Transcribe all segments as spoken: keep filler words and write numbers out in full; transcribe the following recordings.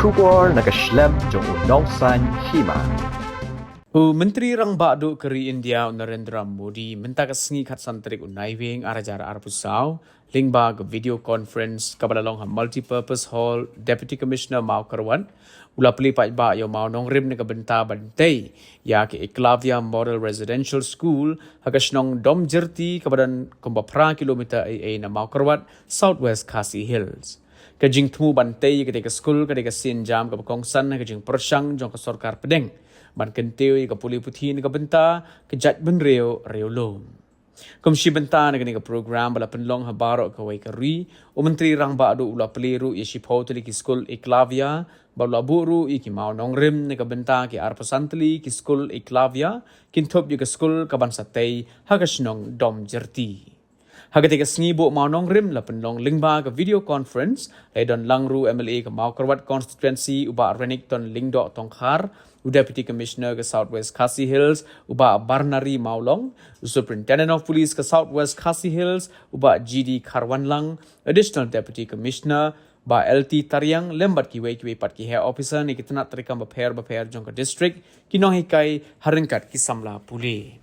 Khubor na ka shlem jong u nongsan hima. U Myntri Rangbah Duh ka ri India u Narendra Modi mynta ka sngi khatsan tarik u Naiwieng ar hajar arphew saw lyngba ka video conference kaba la long ha Multipurpose Hall, Deputy Commissioner Mawkyrwat u la plie paidbah ïa u mawnongrim na ka bynta ban tei ïa ka Eklavya Model Residential School ha ka shnong Domjyrti kaba don kumba phra kilometer ei ei na Mawkyrwat, South West Khasi Hills. Ka jingthmu ban tei ïa katei ka skul ka dei ka sienjam kaba kongsan ha ka jingpyrshang jong ka sorkar pdeng ban kyntiew ïa ka pule puthi na ka bynta ka jaitbynriew riewlum. Kum shi bynta na kane ka program ba la pynlong ha baroh kawei ka ri, u Myntri Rangbah Duh u la plie ruh ïa shiphew tylli ki skul Eklavya bad u la buh ruh ïa ki mawnongrim na ka bynta ki arphew san tylli ki skul Eklavya kin thup ïa ka skul kaban sa tei ha ka shnong Domjyrti. Ha katei ka sngi buh mawnongrim la pynlong lyngba ka video conference, la ïadon lang ruh u M L A ka Mawkyrwat constituency u Bah Renikton Lyngdoh Tongkhar, u Deputy Commissioner ka South West Khasi Hills u Bah Barnari Mawlong, u Superintendent of Police ka South West Khasi Hills u Bah G D Kharwanlang, Additional Deputy Commissioner Bah L T Tariang lem bad kiwei kiwei pat ki heh officer na ki tnat treikam bapher bapher jong ka district, ki nonghikai ha ryngkat ki samla pule.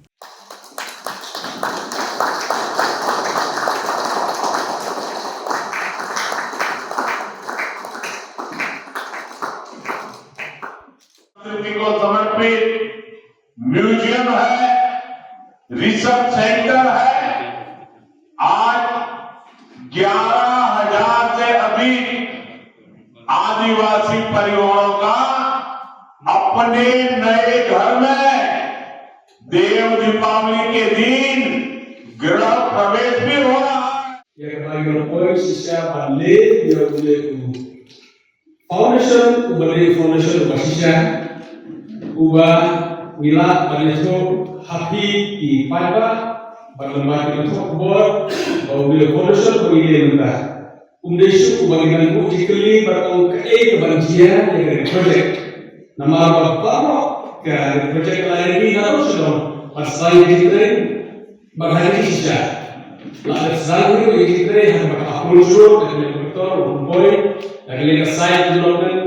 संस्कृति को समर्पित म्यूजियम है, रिसर्च सेंटर है। आज ग्यारह हजार से अधिक आदिवासी परिवारों का अपने नए घर में देव दीपावली के दिन गृह प्रवेश भी हो रहा है। Ïa kaba ngi la poi shisha ban leh ïa u leh u foundation, uba dei foundation uba shisha, uba ngi lah ban ïathuh ha phi ki paidbah bad lem bad ki nongthoh khubor ba u dei foundation uba ngi leh mynta. Um dei shuh uba ngi dang buh jingkylli bad ong kaei kaban jia ïa kane ka project. Namar ba baroh ka project ka la ïa ngi naduh sha long ban sdang ïa ka jingtrei. Bad ha kane ka shisha la dep sdang hi ïa ka jingtrei ha kaba ka approach road, da ka liang ka vector, da ka poi da ka liang ka site development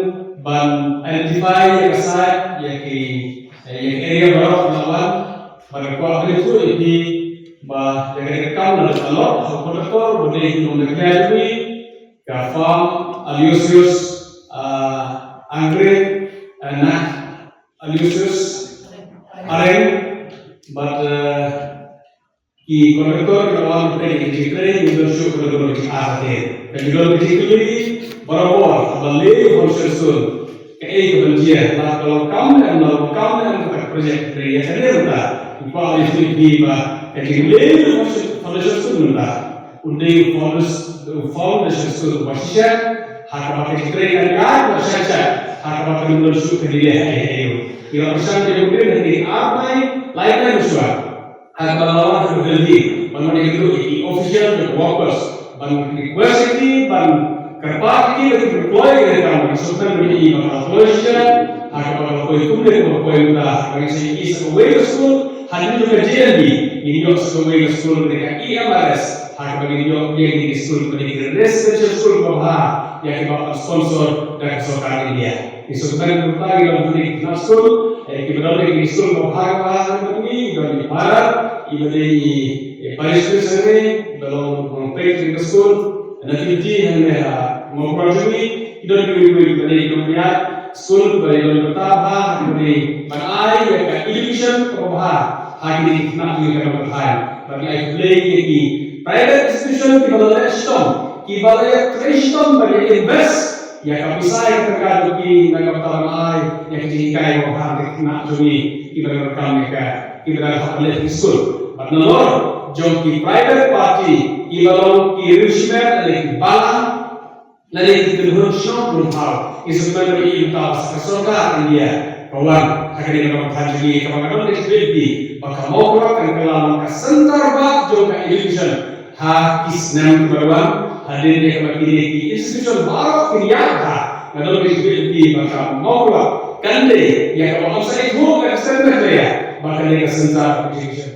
ban identify ïa ka site, ïa ki, ïa ka area baroh kaba la wan. Bad nga kwah ban ïathuh ïa phi ba ïa kane ka kam la dep allot ha u contractor ba dei hi u nongdeklar jong ngi, ka firm Aloysius, ah, Angre, eh, na Aloysius Areng, bad, eh, ki contractor ki la wan pynlong ïa ka jingtrei, ngi don shuh ka jingtrei ki ar te. Ka jingtrei ki jingtrei barabor, haba leh ïa u foundation stone, kaei kaban jia, la ka long kam ne em, la ka long kam ne em, kata ka project trei ïa kane mynta. Ngi kwah ban ïathuh ïa phi ba ka jingleh ïa u foundation stone mynta, u dei u foundation, u foundation stone uba shisha, ha kaba ka jingtrei kan ïaid ba shisha, ha kaba kan ym don shuh ka delay ha ei ei ruh. Ngi la pyrshang ïa u dei ha kine ki ar bnai, lai bnai mynshuwa. Ha kaba la wan ha Delhi ban wan ïakynduh ïa ki official, ïa ki workers, ban request ïa ki, ban kyrpad ïa ki ba kin kloi ïa ka kam, ban sngewthuh ïa ki ba ka la kloi shisha. Ha kaba ka la kloi kumne kumba ka kloi mynta, ban sa ïa ki sa kawei ka skul hadien jong ka J N V, ngin ïoh sa kawei ka skul kane ka E M R S, ha kaba ngin ïoh ïa kine ki skul kaba dei ki residential skul kaba bha, ïa kiba sponsor da ka sorkar India. Ngi sngewthuh mynta ngi don hangne ki khynnah skul, eh, kiba don hangne ki skul kaba bha kaba bha hangne, ngi don i para, iba dei i, eh, parish priest hangne, iba long nongpeit hangne ka skul, Nativity hangne ha Mawkyrwat jong ngi, ngi don kiwei kiwei kiba dei ki nongpeit skul kiba dei don bynta bha, kiba dei ban ai ïa ka education kaba bha ha kine ki khynnah jong ngi ka dong ka thaiñ. Bad ngi ai khublei ïa ki private institution kiba la leh shitom, kiba la ïatrei shitom ban ïa invest ïa ka pisa ïa ka tyngka jong ki na ka bynta ban ai ïa ka jinghikai ba bha ha ki khynnah jong ngi kiba dang donkam ïa ka, kiba dang hap leit ki skul. Bad nalor jong ki private party kiba long ki riewshimet lane ki balang lane ki kynhun shnong kynhun thaw, ngi sngewthuh ïa ka sorkar India ka wan ha kane ka nongthaw jong ngi, kaba nga don ka jingkylli ba ka Mawkyrwat kan kylla long ka center ba jong ka education. Ha ki snem kiba wan, hadien ïa kaba kine ki institution baroh kin ïaid bha, nga don ka jingkylli ba ka Mawkyrwat kan dei ïa kaba ym sa ïathuh ka extended layer ba kan dei ka center of education.